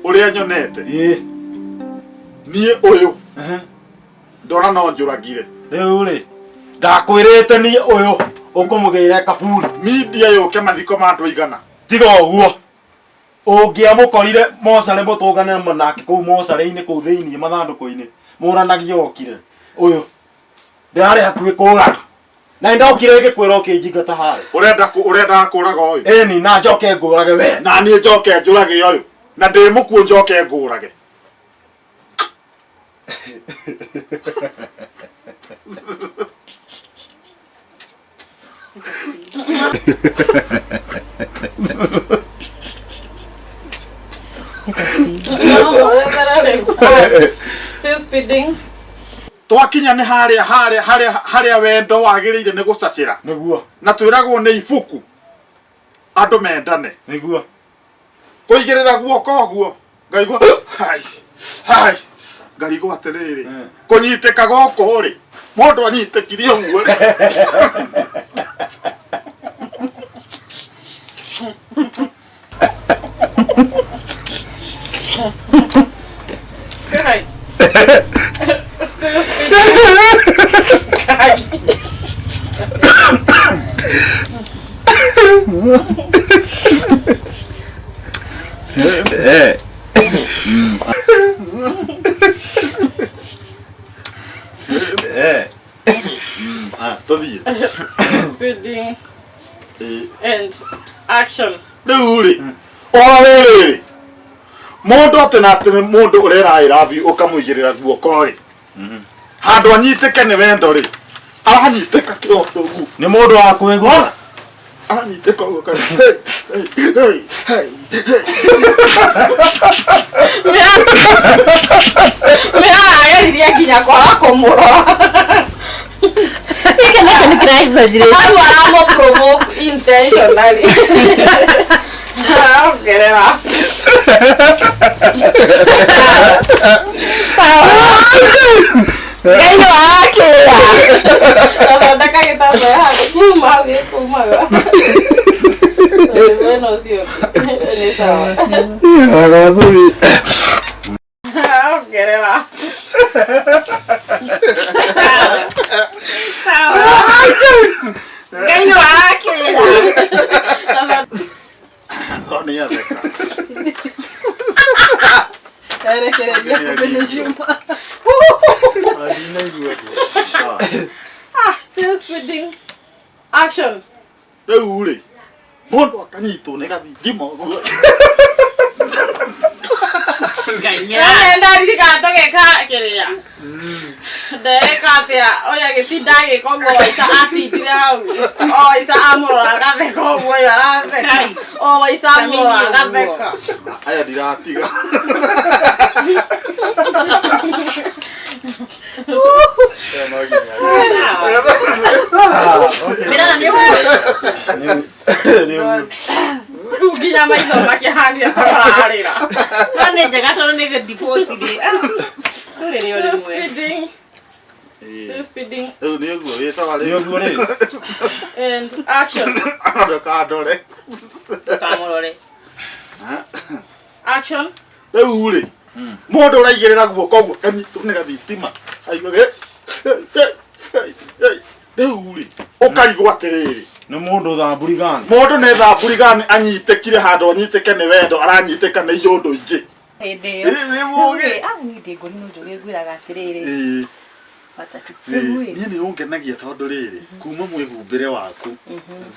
Ũrĩa nyonete. Ĩĩ. Niĩ ũyũ. Ndona no njũragire. Rĩu rĩ, ndakwĩrĩte niĩ ũyũ ũkũmũgĩre kaburi. Media yũke mathiko ma andũ aigana. Tiga ũguo. Ũngĩamũkorire mocarĩ mũtũngane nake kũu mocarĩ-inĩ kũu thĩinĩ mathandũkũ-inĩ mũranagie okire. Ũyũ ndĩrarĩ hakuhĩ kũraga. Na nĩndokire ngĩkwĩra ũkĩnjingata harĩa. Ũrenda kũ ũrendaga kũraga ũyũ? Ĩni na njoke ngũrage we. Na niĩ njoke njũrage ũyũ. Na ndĩ mũkuũ njoke ngũrage. Still speeding. Twakinya nĩ harĩa harĩa harĩa harĩa wendo wagĩrĩire nĩ gũcacĩra. Nĩguo. Na twĩragwo nĩ ibuku andũ mendane. Nĩguo. Kũigĩrĩra guoko ũguo ngaigua hai hai ngarigwo atĩrĩrĩ kũnyitĩka gũkũ rĩ mũndũ anyitĩkire ũguo rĩ. Kai. Still speeding. Kai. Eh. Eh. Ah, tũthiĩ. Still speeding. Ĩĩ. And action. Rĩu rĩ, ũhoro wĩ rĩrĩ, mũndũ atĩ na atĩ mũndũ ũrera I love you ũkamũigĩrĩra guoko rĩ, handũ anyitĩke nĩ wendo rĩ, aranyitĩka kĩroto ũguo. Nĩ mũndũ wa kwĩguna. Aranyitĩka ũguo kana hey, hey, hey, hey, hey. Mĩarageririe nginya kwaga kũmũrora. Gĩkĩ nakĩo nĩ kĩra exaggerate. Hau aramũ provoke intentionally. Arongerera. Ngai nĩ wakĩra. Gathondeka gĩtambaya hau kiuma hau gĩkumaga. Wena ũcio ũngĩ. Nĩ sawa. Arongerera. Sawa. Ngai nĩ wakĩra. No nĩ atheka. Erekereria kumbe nĩ Juma. Ah, still speeding. Action. Rĩu rĩ, mũndũ akanyitwo nĩ gathitima ũguo. Nĩ ndaririkana tũgĩka kĩrĩa ndeka atĩa ũyũ agĩtinda agĩka ũguo waica atindire hau o waica amũrora agatheka ũguo ũyũ aratheka o waica amũrora agatheka. Aya ndiratiga. Rĩu nginya maitho makĩhanire ta mararĩra. No nĩ njega tondũ nĩ divorce rĩ. Tũrĩrĩ o Still rĩmwe. speeding. Still speeding Rĩu nĩ ũguo wĩ sawa Nĩ rĩu. ũguo rĩ. and action. Ndũkandore. Ndũkamũrore. Action. Rĩu rĩ, mũndũ ũraigĩrĩra guoko ũguo akanyitwo nĩ gathitima aigua gĩ rĩu rĩ ũkarigwo atĩrĩrĩ Nĩ mũndũ thamburigani. mũndũ nĩ thamburigani anyitĩkire handũ anyitĩke nĩ wendo aranyitĩka nĩ iũndũ ingĩ. Hĩndĩ ĩyo. Ĩ, nĩ mũgĩ. Ah, niĩ ndĩ ngũri njũgĩ ngwĩraga atĩrĩrĩ. Ĩĩ. Wacha tu. Ĩĩ, Rĩu ĩ, niĩ nĩ ũngenagia tondũ rĩrĩ kuma mwĩhumbĩre waku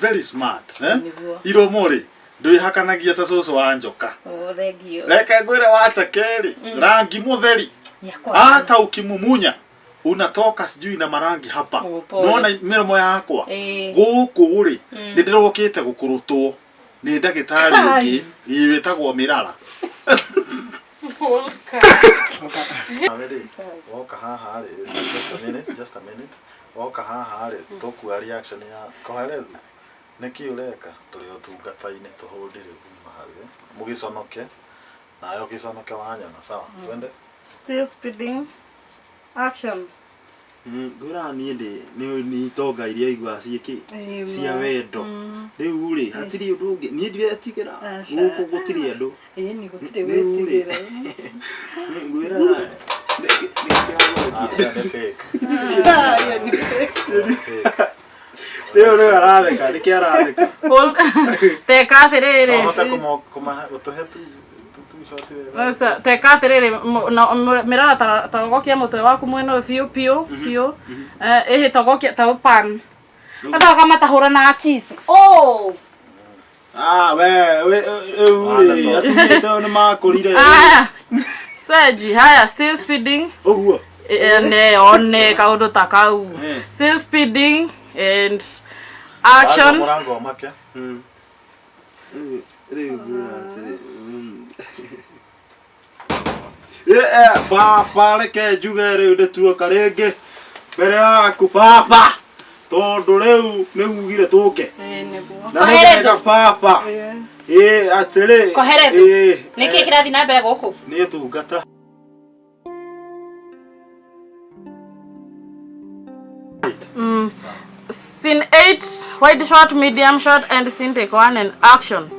very smart eh? Nĩguo. Iromo rĩ ndwĩhakanagia ta cũcũ wa njoka. Oh, thank you. Reke ngwĩre waceke rĩ rangi mũtheri Nĩakwa. hata ukimumunya unatoka sijui na marangi hapa. Oh, pole. Nona mĩromo yakwa Ĩĩ. gũkũ rĩ nĩ ndĩrokĩte gũkũrũtwo nĩ ndagĩtarĩ ũngĩ ĩĩ, wĩtagwo mĩrara. Nawe rĩ woka haha rĩ, just a minute, just a minute, woka haha rĩ tũkua reaction ya Kohelethu nĩkĩ ũreka tũrĩ ũtungata-inĩ tũhũndĩ rĩu kuma hau eh? Mũgĩconoke nawe ũgĩconoke wanyona sawa twende. Still speeding. Action. Ngwĩraga niĩ ndĩ nĩ itonga iria iguaga ciĩkĩ Ĩĩ, cia ma. wendo. Rĩu rĩ hatirĩ ũndũ ũngĩ niĩ ndiretigĩra. Aca. Gũkũ gũtirĩ andũ. Ĩĩ nĩ gũtirĩ Rĩu rĩ, wĩtigĩra. Ngwĩraga Ah, ĩyo nĩ fake. Ah, ĩyo nĩ fake. Ĩyo nĩ fake. Rĩu rĩu aratheka nĩkĩ aratheka? Hold. Teka atĩrĩrĩ. No ũhote gũtũhe tu shot wega. Sasa, teka atĩrĩrĩ mĩrara togokia mũtwe waku mwena ũyũ biũ biũ biũ. Ĩhĩ togokia ta pan. Andũ matahũranaga kiss. Oh. Ah, we rĩu rĩ atumia tondũ nĩ makũrire. Aya. Seji, haya still speeding. Ũguo. Ne one kaũndũ ta kau. Eh. Still speeding and action. Mũrango ũmake. Rĩu rĩu ngwĩra atĩrĩ, Eh, baba reke njuge rĩu nĩtuoka rĩngĩ mbere yaku baba tondũ rĩu nĩ ugire tũke Ĩĩ nĩguo. na nĩwega baba. Ĩĩ. Ĩĩ atĩrĩ. Koherethu. Ĩĩ. Nĩkĩ kĩrathiĩ na mbere gũkũ? Nĩ tungata. Scene 8, wide shot, medium shot, and scene take one and action.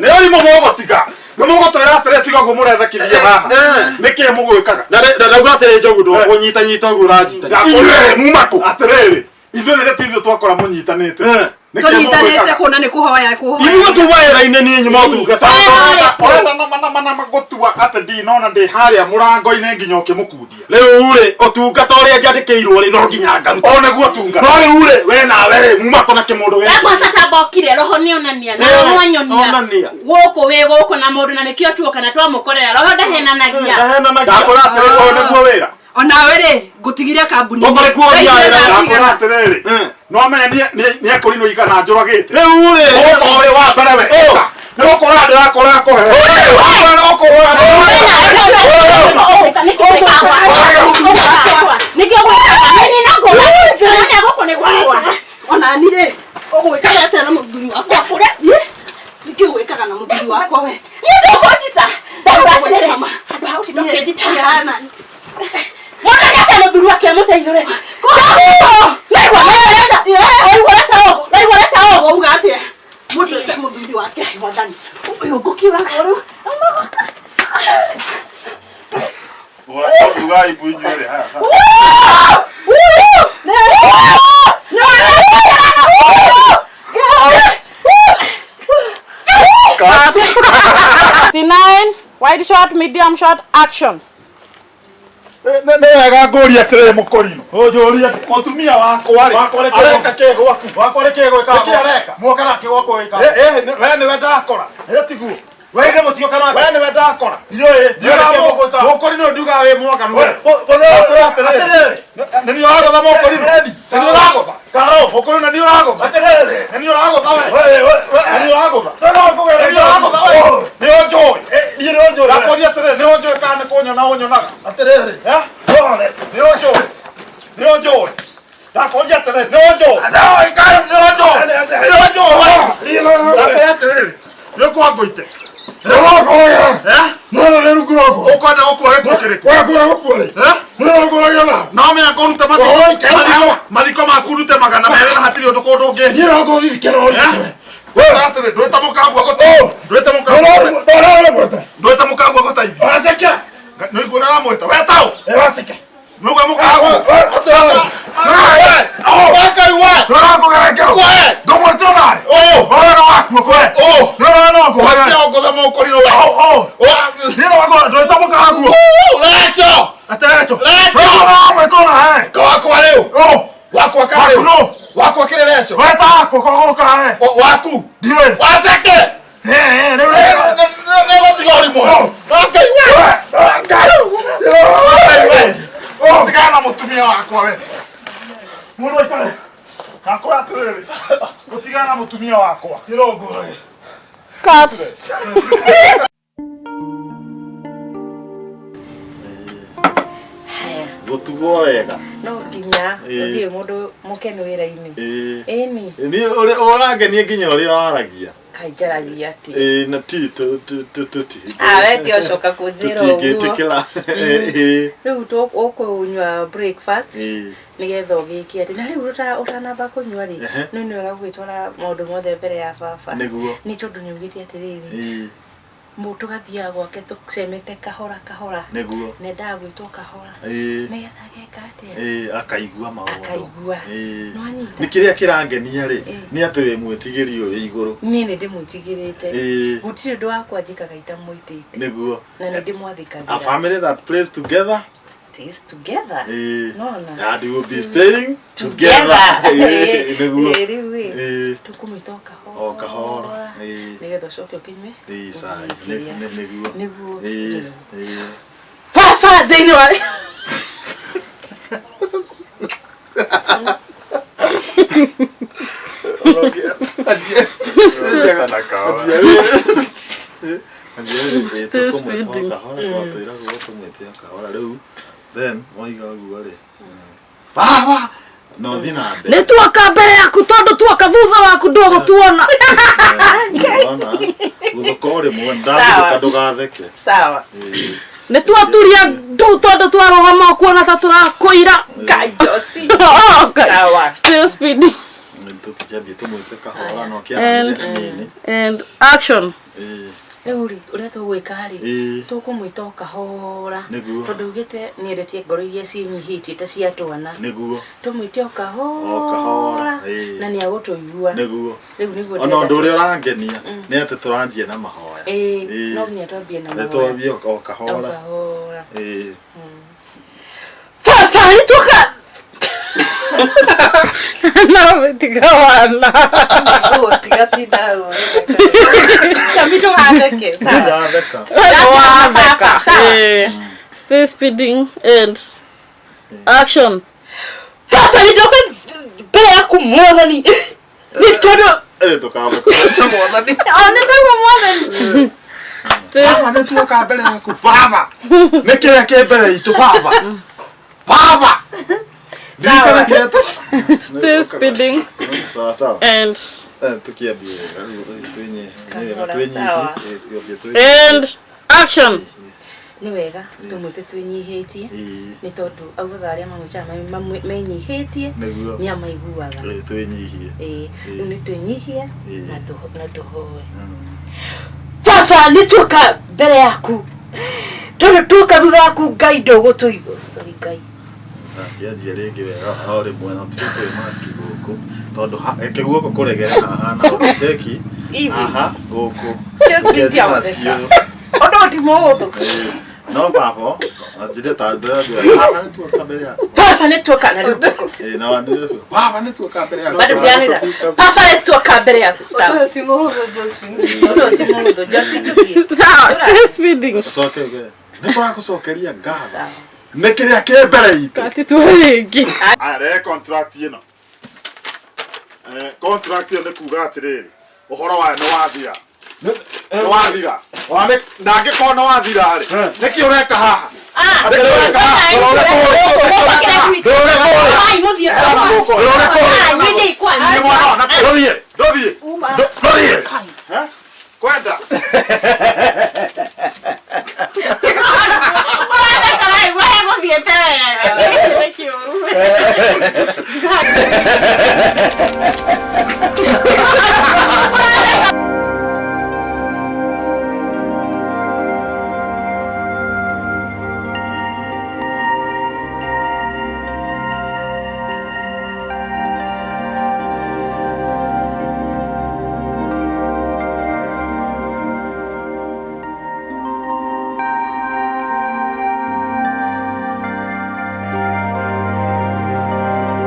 Nĩ ũrimũ mũgũtiga. Nĩ mũgũtwĩra atĩrĩ tiga ũguo mũrethekithia haha. Nĩkĩ mũgwĩkaga? Na ndauga atĩrĩ njogu ndũkũnyita nyita ũguo ũranjita. Inyuĩ muma kũ? Atĩrĩrĩ, ithuĩ nĩ ithuĩ twakora mũnyitanĩte. Nĩkĩ Tũnyitanĩte mũgwĩkaga? kuona nĩ kũhoya kũhoya. Ithuĩ tuma wĩra-inĩ niĩ nyuma ũtungata. Ũrenda nama gũtua atĩ ndinona ndĩ harĩa mũrango-inĩ nginya ũkĩmũkundia. Rĩu rĩ ũtungata ũrĩa njandĩkĩirwo rĩ no nginya ngaruta. O nĩguo tungata. No rĩu rĩ we nawe rĩ muma kũ na kĩmũndũ gĩkĩ? Na kwanza tambokire roho nĩ onania na Eh, roho anyonia onania. gũkũ wĩ gũkũ na mũndũ na nĩkĩo tuoka na twamũkorera roho ndahenanagia. Ndahenanagia. Ndakũra atĩrĩ ũyũ nĩguo wĩra. Onawe rĩ ngũtigire kambuni. Gũkũ nĩkuo ũthiaga wĩra. Ndakũra atĩrĩrĩ. No menya nĩ ekũrinwo igana njũragĩte. Rĩu rĩ Ũka ũyũ wa mbere we. Ũka. Nĩ gũkũra ndĩrakũra kũhe. Nĩkĩo gwĩkaga nĩ na ngũra na gũkũ nĩ gwakwa. Ona ni rĩ ũgwĩkaga atĩa na mũthuri wakwa? Ĩ, Nĩkĩ ũgwĩkaga na mũthuri wakwa we? Niĩ ndũkũnjita. Ndauga atĩrĩrĩ, handũ ha gũtinda ũkĩnjita. Mũndũ nĩate mũthuri wake amũteithũre. Naigua naigua reta ũũ. Wauga atĩa? Mũndũ ete mũthuri wake. Mwathani, ũyũ ngũkiũraga rĩu. Ugai ibu inyuĩ rĩ haya. Scene 9, wide shot, medium shot, action. Nĩ wega ngũrie atĩrĩrĩ mũkũrinũ. Ũnjũrie. Mũtumia wakwa rĩ Wakwa rĩ areka kĩ gwaku? Wakwa nĩ kĩ gwĩka? Nĩkĩ areka? Muoka nake gwakwa wĩka. Ĩ we nĩwe ndakora. Ĩ tiguo. We ithe mũtioka nake. We nĩwe ndakora. Ndiũĩ. Ndiugaga mũkũrinũ ndiugaga wĩ mwaganu we. Ndakũra atĩrĩrĩ. Nĩ niĩ ũragũtha mũkũrinũ. Nĩ niĩ ũragũtha. Karo. Mũkũrinũ nĩ niĩ ũragũtha. Atĩrĩrĩ. Nĩ niĩ ũragũtha we. We we we. Nĩ niĩ ũragũtha. Nĩ Nĩ niĩ ũragũtha we. Nĩ ũnjũĩ. Niĩ nĩ ũnjũĩ. Ndakũria atĩrĩrĩ nĩ ũnjũĩ kana nĩ kũnyona ũnyonaga? Atĩrĩrĩ. Eh? Nĩ ũnjũĩ. Nĩ ũnjũĩ. Ndakũria atĩrĩrĩ nĩ ũnjũĩ. Nĩ ũnjũĩ. Nĩ ũnjũĩ we. Ndakũria atĩrĩrĩ nĩ ũkũangũite. Eh? Ũkwenda gũkua gĩkuũ kĩrĩkũ? Eh? No menya ngũrute mathiko maku ndute 200 na hatirĩ ũndũ kũndũ ũngĩ. Eh? Ndwĩta atĩrĩ ndwĩta mũkagua gũteithia. Ndwĩta mũkagua. Ndwĩta mũkagua gũteithia. Nĩ ũiguo ũrĩa ũramwĩta. We taũ. Nĩũguo mũkagua. Wakwa kĩrĩreco waku waceke nĩgũtiga ũrimũ Ngai we Ngai we tigana na mũtumia wakwa we Mũndũ aikare. Ndakũra atĩrĩrĩ gũtigana na mũtumia wakwa Cut. Gũtugwo wega. No nginya Ĩĩ. ũthiĩ mũndũ mũkenu wĩra-inĩ. Ĩĩ. Ĩni. Niĩ ũrĩa ũrangenia nginya ũrĩa waragia. Kaĩ njaragia atĩa? Ĩĩ na ti tũti. Ah, we ti ũcoka kũnjĩra ũguo. Tũtingĩtĩkĩra. Ĩĩ. Rĩu ũkũnyua breakfast Ĩĩ. nĩgetha ũgĩke atĩ na rĩu ũtanamba kũnyua rĩ Ehe. no nĩ wega gwĩtwara maũndũ mothe mbere ya baba Nĩguo. nĩ tondũ nĩ augĩte atĩrĩrĩ Ĩĩ. tũgathiaga gwake tũcemete kahora kahora Nĩguo. nendaga gwĩtwo kahora Ĩĩ. nĩgetha ageka atĩa Ĩĩ akaigua maũndũ. Akaigua. Ĩĩ. Nĩwanyita? Nĩ kĩrĩa kĩrangenia rĩ Ĩĩ. nĩ atĩ wĩ mwĩtigĩri ũyũ wĩ igũrũ. Niĩ nĩ ndĩmwĩtigĩrĩte Ĩĩ. gũtirĩ ũndũ wakwa njĩkaga itamwĩtĩte Nĩguo. na nĩ A ndĩmwathĩkagĩra family that plays together. Stays together Ĩĩ. Nona. And we will be staying together. Ĩĩ, nĩguo. Ĩĩ, rĩu ĩ Ĩĩ. tũkũmwĩta o kahora O kahora. Ĩĩ. nĩgetha ũcoke ũkĩnyue Ĩĩ, cai. ũgĩkĩrĩa. Nĩguo. Nĩguo. Ĩĩ. Ĩĩ. Baba thĩinĩ wa Still speeding. Kahora twatwĩragwo tũmwĩte o kahora rĩu then waiga ũguo rĩ baba no thiĩ na mbere Nĩ tuoka mbere yaku tondũ tuoka thutha waku ndũgũtuona. Ona gũthũka o rĩmwe ndathũka ndũgatheke sawa Ĩĩ. Nĩ twaturia ndu tondũ twarũgama ũkuona ta tũrakũira. Ngai Josi Oh, Ngai. sawa Still speeding. Nĩ tũkĩambie tũmwĩte kahora no And kĩaranĩrie hanini and action. Ĩĩ. Rĩu rĩ ũrĩa tũgwĩka rĩ Ĩĩ. tũkũmwĩta o kahora Nĩguo. tondũ ugĩte nĩendetie ngoro iria ciĩnyihĩtie ta cia twana Nĩguo. tũmwĩte o O kahora, kahora ĩĩ. na nĩ agũtũigua Nĩguo. Rĩu nĩguo Ona ũndũ ndĩrenda. ũrĩa ũrangenia nĩ atĩ tũranjia na mahoya. Ĩĩ, Ĩĩ. no nginya twambie na Nĩ mahoya. twambie o O kahora. kahora. Ĩĩ. Baba nĩ tuoka No tiga wana. Tiga tinda hau. Sami ndũgatheke sawa Ndĩratheka. Watheka. Sawa. Eh, Still speeding and action. Baba nĩ ndoka mbere yaku mwathani nĩ tondũ Ĩĩ ndũkamũkũrete mwathani. o nĩ ndaigua mwathani Still Baba nĩ tuoka mbere yaku baba nĩ kĩrĩa kĩ mbere itũ baba baba ndirikana kĩrĩa still speeding Sawa sawa. and Eh, tukiambie wega rĩu ĩĩ, twĩnyihe. Nĩ wega Kahora, twĩnyihie. sawa. Ĩĩ, tukiambie twĩnyihie. and action. Nĩ wega tũmwĩte twĩnyihĩtie Ĩĩ. nĩ tondũ augaga arĩa mamwĩtaga menyihĩtie Nĩguo. nĩ amaiguaga. Ĩĩ, twĩnyihie. Ĩĩ, rĩu nĩ twĩnyihie Ĩĩ. na tũhoe. Baba nĩ tuoka mbere yaku tondũ tuoka thutha waku Ngai ndũgũtũigua sorry Ngai Kĩanjia rĩngĩ wega o rĩmwe na tũtige kwĩ mask gũkũ tondũ reke guoko kũregere haha na ũgĩcheki Hivi. haha gũkũ Yes, Ũkenji ndia mask gũtheka. ĩyo. Ũndũ ti mũndũ Ĩĩ. No baba anjĩre ta mbere yaku baba nĩ tuoka mbere yaku Baba nĩ tuoka na rĩu Ĩĩ, na wanĩrĩre biũ, baba nĩ tuoka mbere yaku bado ndiranĩra baba nĩ tuoka mbere yaku sawa Ũndũ ti mũhũthũ Josephine. Ũndũ ti mũhũthũ Josie tũthiĩ Sawa, still speeding. Ũcoke uge nĩ tũragũcokeria ngatho Sawa. nĩ kĩrĩa kĩ mbere itũ Kati tuwe rĩngĩ. Aya, rehe contract ĩno. Contract ĩyo nĩ kuga atĩrĩrĩ ũhoro wayo nĩ wathira nĩ wathira na angĩkorwo nĩ wathira rĩ nĩkĩ ũreka haha Nĩkĩ ũreka haha? Ndũrore kũrĩa. Ndũrore kũrĩa. Ai, mũthiĩ Ndũrore kũrĩa. Ai, niĩ ndikwanyu. Nĩ mwana, na ndũthiĩ ndũthiĩ ndũthiĩ